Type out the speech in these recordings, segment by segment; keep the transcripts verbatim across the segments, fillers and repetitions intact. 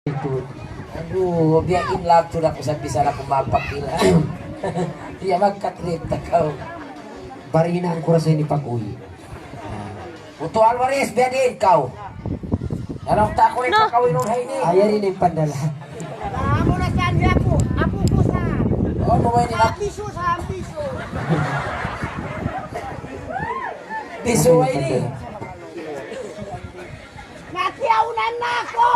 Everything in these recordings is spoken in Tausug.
Aduh, biya' in love tuud aku sa' bisan aku mapakila. Biya' magka-trip ta kaw. Bari hinang ku ra sa ini pag-uwi'. Utu Alvarez, biya' diin kaw. Nanong ta aku rin No. Pagkawinun ha ini. Ayaw rin in pandala. Amu na saan niya po? Apo ko saan? Oh, mabay nila. Piso saan, piso. Piso ini. Natiaunan na ako!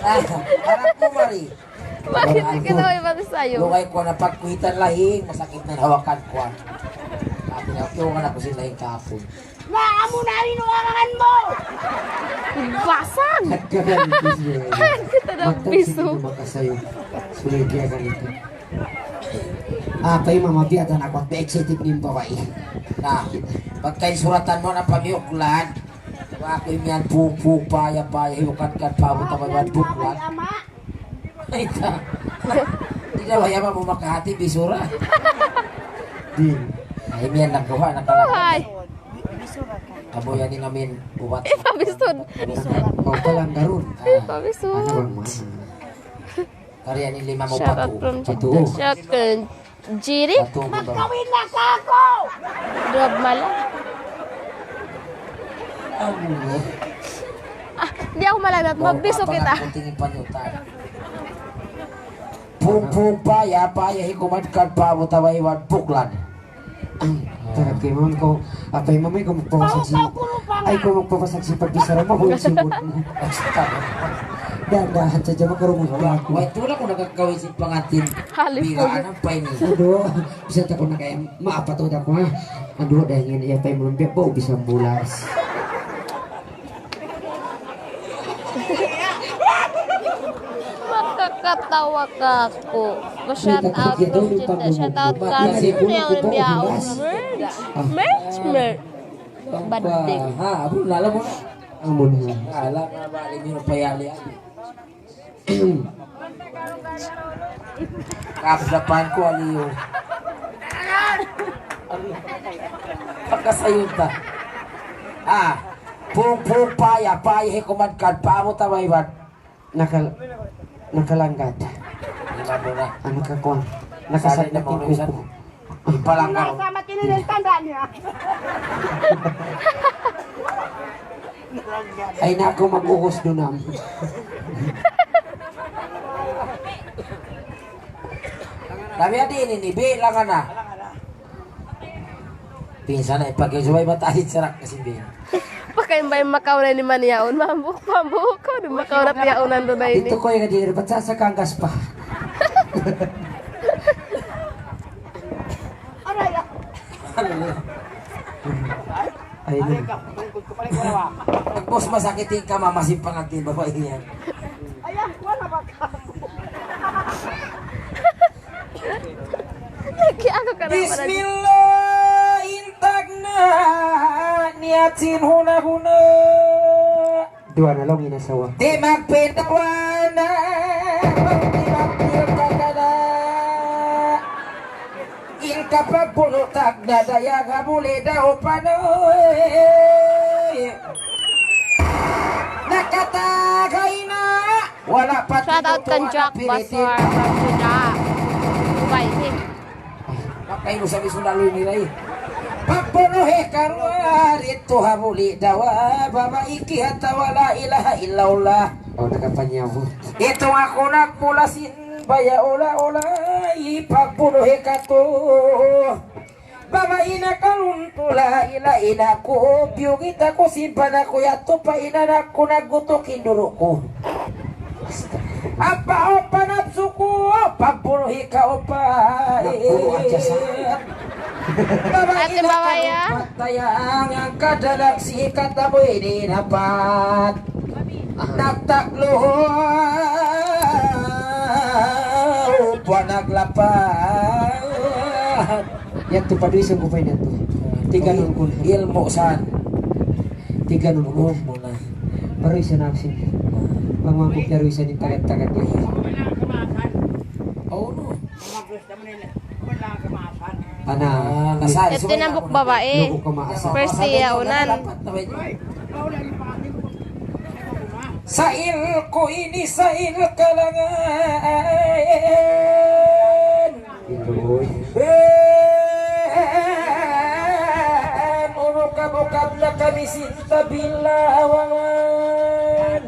Ah, harap ko, Mari. Bakit Wala' kita ako. May pagsayo? Lugay ko na pagkuhitan lahing, masakit na hawakan ko. Sabi niya, "Okay, wala na ko sila yung kahapon." Na, amo na rin ang angan mo! Basag! Nagkagalit siya. Kita na Magtansi piso. Din makasayo. Sulit kaya ganito. Ah, tayo mamabiatan ako at excited ni babae. Na, pagka insuratan mo na pamiyuklan, wa ko imiyan pupuk, paya, paya, hiukat kan pabot ang mga buklan. Ay, ta. Di na ba yaman mo makahati, bisura? Di. Ay, imiyan nagkuha, nakalang. Buhay! Abo yan ni namin, uwat. Ipabisod. O, palang garun. Ipabisod. Ano bang mga? Kariya ni lima mo Shout out patu. From Patu. Jeddah. Shout out kay Jiri. Patu mo ba? Magkawin na ka ako! Drop mala. Ano? Ah, di' aku malagnat. Oh, mabiso kita. Pangkuting panyutan. Pungpung paya, paya hikumat kan pamu tawa iwan buklan. Takat kay ma'am ko, apa yung mamay ko magpapasaksi? Ay, ko magpapasaksi pag bisara mo, kung sumot mo. Dahan-dahan sadja, makarumun pa aku. Wait, wala' ko nagkakawin sin pangatin. Halip ko. Bilaan ang pain. Ado, bisan ta ko na kaya, maapa to da ko, ha? Ado, dahil yan, iya pa yung mga biyak ba, o bisan bulas. Makakatawa ka aku. Ma-shout out from Jeddah. Shout out ka Rin Neo Biao. Merch, merch. Banding. Ha, abu, lala mo na. Amun. Lala, mabalik yung payali, ah. Kapsapan ko, aliyo. Pagkasayod ta. Ah, pungpung paya, paya hikuman kan pamu tawa iwan. Nakal-, nakalanggat. Lima mo na. Ano ka, kuwan? Nakasakit na yung kuko. Ipalangga. Sama tinilis tanda niya. Ay, naku, mag-uhos doon, am. Kami adi ini, ni, bilangan na. Pinsan na, ipag-, subay mataas in sarak kasi, bin. Pakain ba yung makaw na ni Maniaon? Mambuk, mambuk ko. Di makaw na tiyaunan doon na ini. Ito ko yung kadiri, ba't sasakanggas pa? Aray, ah. Ay, no. Pag boss, masakit yung kama, masimpang ang timba pa yan. Ayan, wala ba ka? Lagi ako ka naman. Bismillah, intag na, niyatin huna-huna. Duwa na laung in asawa. Di' magpindawana, di' magpindawana. In kapagbunutak na dayag ha buli daw panoy. Nakatagay na. Wala pa. Shout out kan Jack Baswar from Jeddah. Dubai, eh. Makailu sa bisun lalu ini, ray. Pagbunuhi karuwa, dito ha buli daw, babai kiyatawa, la ilaha illallah. Oh, nakapanyabut. Ito ako nagmula sin baya ola-ola, ipagbunuhi ka to. Babai na kalunto, la ilaha illa ko, biyugit ako, simpan ako, yato pa inanak ko, naggutok in duru' ko. Apa, opa, napsu ku, pagbunuhi ka, opa. Nagbunuh aja sa. Ate Mawaya. Patayang ang kadalag si kataboy di dapat. Nagtaklo, upa naglapat. Yadtu pa duisan ku pa in yadtu. Tiganun ku na. Ilmu' san? Tiganun ku na. Ilmu' na. Baru isa na sin. Pangmangkuk na duisan in tagad-tagad niya. Oh, no. Ana. Ah, kasal. Ito na buk babae. Nuku ka maasa. First year, unan. Sail ku ini, sail kalangan. Iluy. Eh, umukab-ukab na kami sin tabilawangan.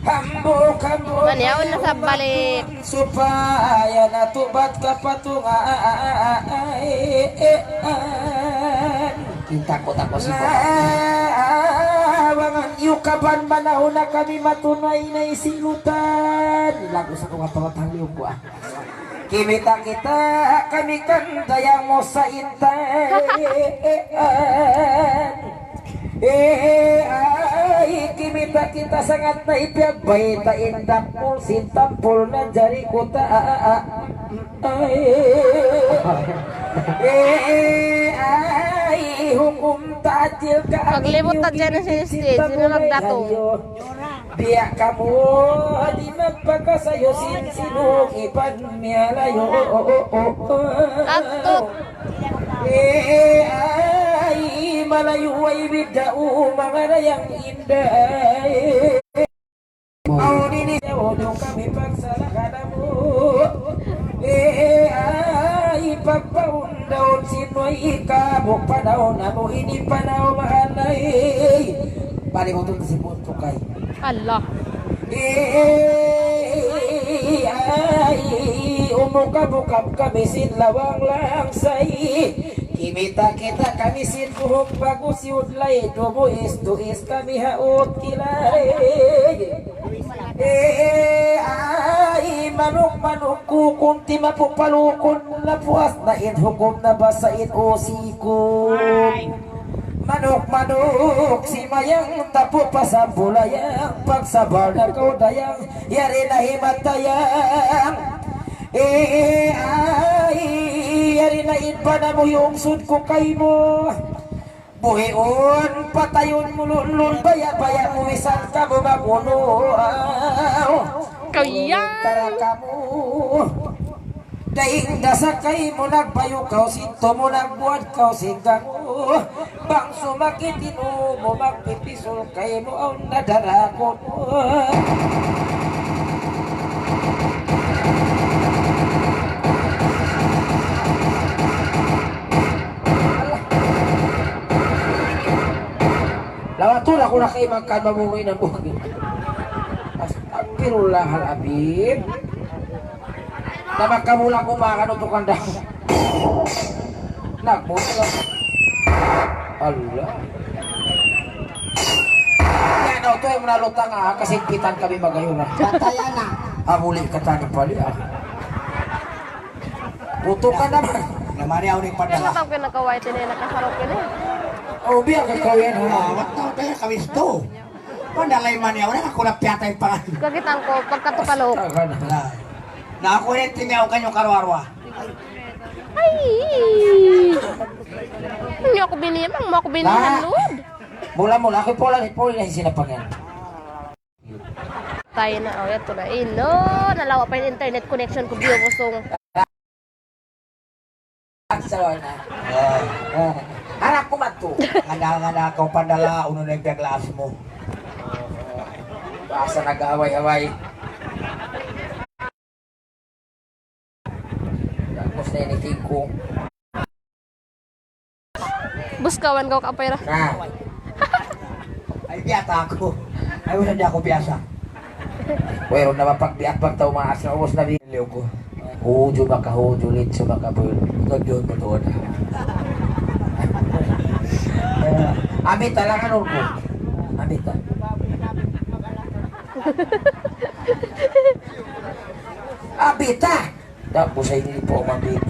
Hambuuk-hambuuk. Maniaw na sa balik. Supaya natubat kapatungan. Inta' ku, ta' ku sibu'. Lawangan, iyukaban manaw na kami matunay na isilutan. Lagu sa kuwa tawatang liyukuan. Kimita'-kita' kami kan dayang mu sa intay. Eh, ay, kimita' kita sangat na ipiyagbay ta in dakul sin tampul na jari ku ta. Ay, eh, ay, hukum ta'jil ka. Paglimut na dyan na sin stage, sino nagdatung? Biya' kamu di' magpakasayu sin sinug iban miyalayu. Atuk. Eh, ay, malayu way bidau, manga dayang inday. Awn ini, yaun kami pagsala kanamu. Eh, ay, pagpaundaun sin way kamu, panaw namu' ini panaw mahalay. Balik mo tu si Buntukay. Allah. Eh, ay, umukab-ukab kami sin lawang langsay. Kimita'-kita' kami sin buhuk bagus yudlay, dubu is tu is kami haut kilay. Eh, ay, manuk-manuk kukun timapu palukun na puas na in hukum na basa in usiku. Manuk-manuk simayang tapu pasambulayang, pagsabal na kaw dayang, yari na himatayang. Eh, ay, yari na in panamuyung sud ku kaymu. Buhiun, patayun mu lunlun, baya'-baya' mu misan kamu mabunu'. Kaw yan. Tara kamu. Dayn da sakay mu nagbayu' kaw, sintu mu nagbuwad kaw, singgang mu. Bang sumakit in ū mu, magpipisul kaymu, awn na darakun. Lawatul aku na kay magkan mamuri na buhi. Astagfirullahaladzim. Tabak kamu lang kumakan untuk anda. Nagmuri lang. Allah. Yan, o, tuwi mu na lutang, ah, kasigpitan kami magayuna. Patay na. Ah, muli ka tani pali, ah. Putukan naman. Namari ako ni Padala. Kaya matawag ka nagkaway, tinay nakasarok yun eh. O, biya' ka kawin, ha? Ah, what the hell, kawisto? Pandalay man yaw, wala' aku na piyatay pa. Kakitaan ku, pagkatupalo. Astaga na. Na, na aku rin timiyaw kanyo karwa-rwa. Ay! Hindi ako binilang, mo ako binilang, Lord. Mula-mula, aku pula ni Paul na sinapangan. Tayo na, oh, yato na. Ino, nalawa' pa in internet connection ku, biyo, busong. Sawa na. Ah. Ah. Anak ku matu. Ngana-ngana kaw Pandala, unu na in piyaglaas mu. Basa nag-away-away. Tapos na ini king kong. Bus kawan kaw kapera. Na. Ay, biyata aku. Ay, wala' di' aku biyasa. Wayruun na mapagbiat pag tau maas na ubus na bi-, Liw ku. Huju maka huju, litsu maka bul. Ikaw, John, matuod. Amita lang, anu ku. Amita. Amita. Tapos ay hindi po umabit.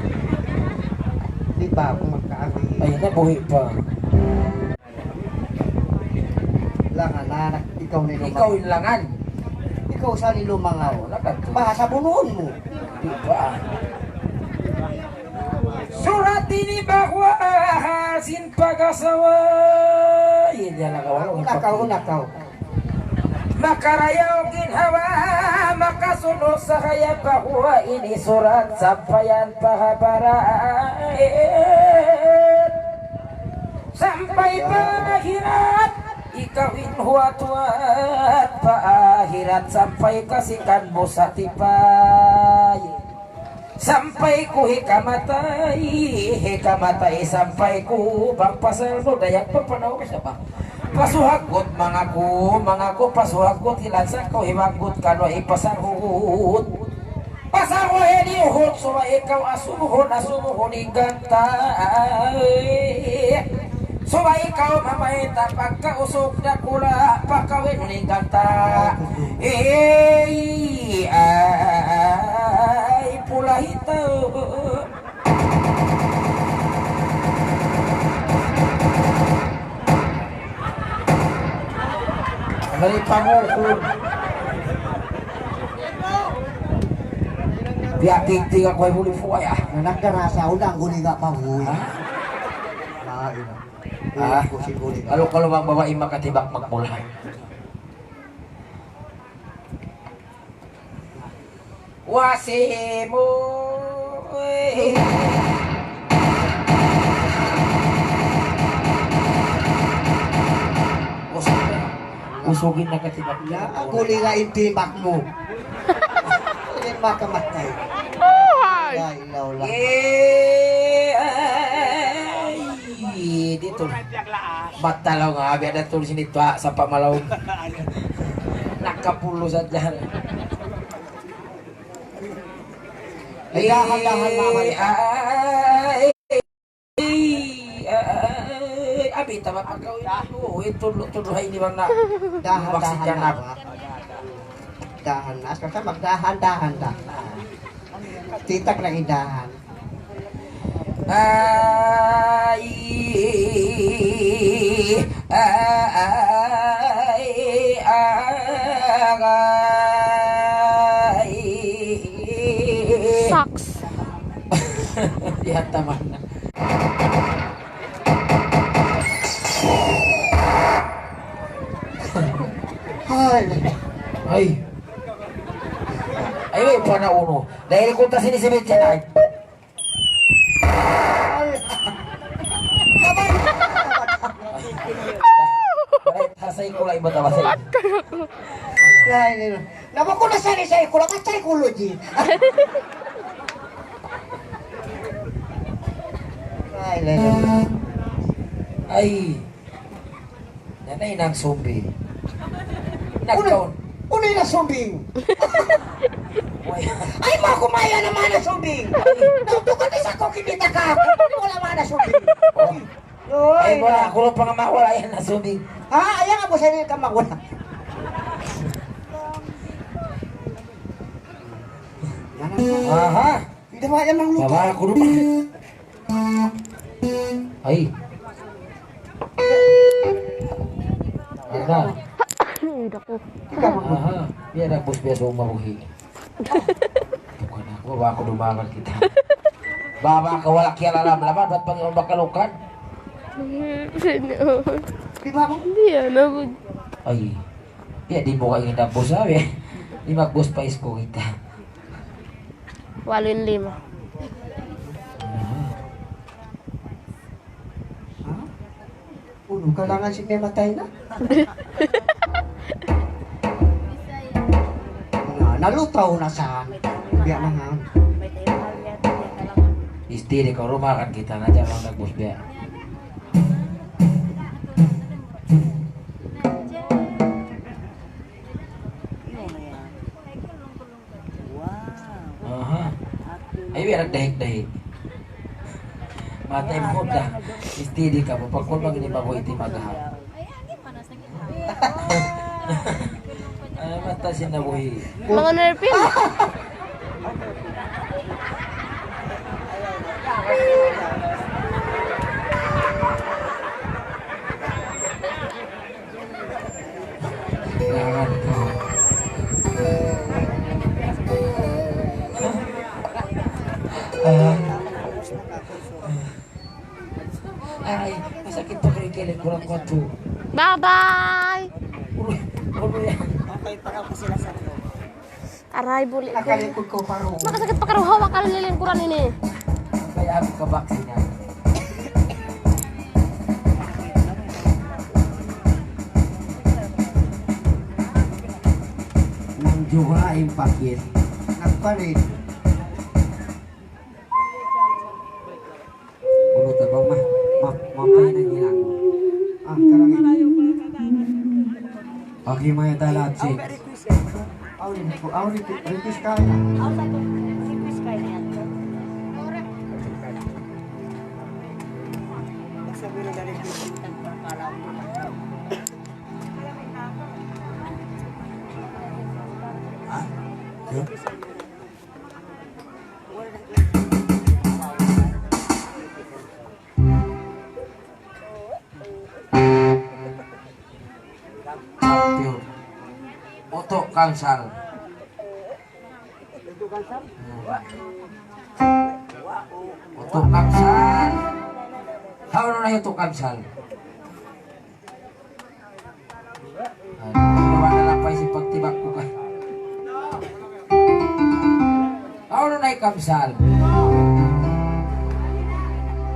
Di pa ako magkaabi. Ay, nabuhi pa. Langan, anak, ikaw ni Lumangaw. Ikaw in langan. Ikaw sa ni Lumangaw. Lakat. Bahasa bunuun mu. Di pa. Surat ini bahwa sin pag-asawa. Iya, dia nakawan. Nakaw, nakaw. Makarayaw ginhawa, makasunu' sahaya bahwa ini surat sampayan pa ha barat. Sampay pa akhirat, ikaw in huwat-huwat pa akhirat sampay kasikan mu sa tipay. Sampay ku hikamatay, hikamatay sampay ku bang pasal mu dayak pa panaw ka siya ba? Pasuhagut mangaku, mangaku pasuhagut hilan sa kaw hiwagut kanu' hipasarhut. Pasal wahid iyuhut, subay ikaw asubuhun, asubuhun in ganta'. Subay ikaw mamayta' pagkausug dakula', pagkawin in ganta'. Ey, ay, pula hitaw. Mari pangukul. Biya' tingting aku ay buli fuwa ya. Anak ka rasa, ulang guli nga pa, huy. Ha? Lain. Ah. Ulang ku si guli nga. Kalau, kalau bang babae makatibak magmula. Wasimu. Usugin na katimbak. Ya, aku linga in timbak mu. Ini makamatay. Ay. La ilaha illallah. Eh, ay. Dito. Matalaw nga, abi ada tulis ini, tuwa, sa pamalaw. Nakapulo sa dyan. Ay, dahan-dahan, mama. Ay, ay, abi, tama pa ka, uy, uy, tulo, tulo, ay, di ba na? Dahan-dahan, mama. Dahan, as ka, magdahan-dahan, dahan. Titak na idahan. Ay, ay, ay, ay. Socks. Yata man. Ay. Ay. Ay, ay, panauno. Dahil kung ta sinisibit yan, ay. Ay. Ay, hasay ko lang iba tama sa'yo. Ay, nino. Naman ko na sa psychology, psychology. Ay, lalo. Ay. Yan ay nang sumbing. Nagkaon. Unu na sumbing? Ay, ma, kumaya naman na sumbing. Tutukan na sa ko, kinita ka. Wala man na sumbing. Ay, wala. Ako lang pangama, wala yan na sumbing. Ha? Ayaw nga po sa inyo ka magwala. Aha. Hindi ba yan ang lupa? Baba ako doon. Ay. Ada. Ay, dako. Aha. Biya' na, boss, biya' sa umaruhi. Bukan ako, baba ako dumangan kita. Baba ka, wala' kiyalalam-laman, ba't pag-iwan bakalukan? Sino? Di ba ako? Hindi, ano, good. Ay. Biya' di' mu kaingin na, boss, sabi. Di' mag-boss pa isko kita. Walu in lima. Ha? Unu, kailangan siya matay na? Na, nalutaw na sa biya' na nga. Isti di ka rumakan kita na dyan ang nagbus biya'. Aha. Ay, wala' dahik-dahik. Matay mu da. Steady ka pa. Pagkun mag ini mabuhi ti magaha. Ay, mata sinabuhi. Mga nerpin. Ay, masakit pa kay kilid, kurang kuwatro. Bye-bye! Uy, uy, uy. Aray, buli' ku. Nakalikod ku pa ron. Makasakit pa karuhawa ka lilingkuran ini. Kaya aku ka vaccine yan. Ibrahim Pakir. Nagpalit. Unu ta bang ma-, ma-, mapay na hilang. Ah, karang ini. Okay, maya talat, six. Aw, request, aw, request, request ka na. Aw, sa request ka na yan. Ah, yun. Utuk Kamsal. Utuk Kamsal. Hawnu na Utuk Kamsal? Aduh, wala' na pa isip pagtibak ku kay. Hawnu na hi Kamsal?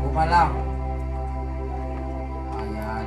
Kumalam. Ayan.